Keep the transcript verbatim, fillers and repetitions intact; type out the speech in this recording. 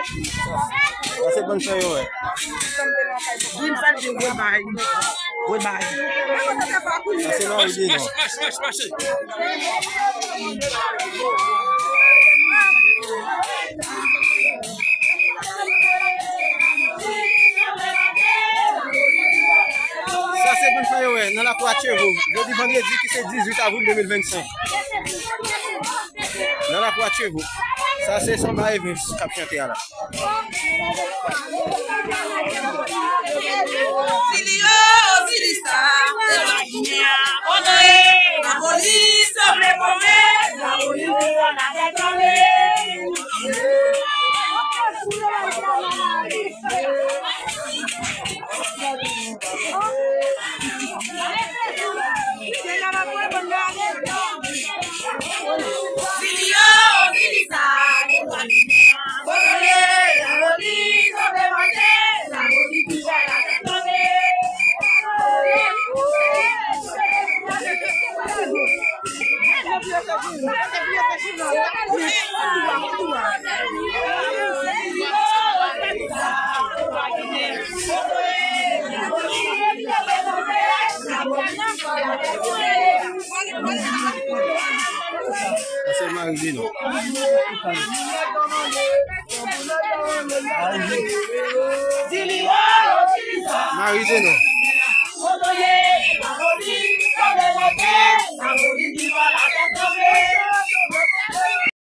Sa se bann sa yo wè. Vin fè l vin gwo bay. Gwo bay. Sa se mari de non. Sa se bann sa yo wè nan lakou Atyevo. Jodi vandredi ki se dizuit avril de mil vennsenk. Nan lakou Atyevo. Sa se Samba Evens k ap chante a la. Sili yo, sili sa, e pa Ginen abandone. Lapolis vle pwomèt, lapolis vle pwomèt. Sa se mari de non. Mari de non.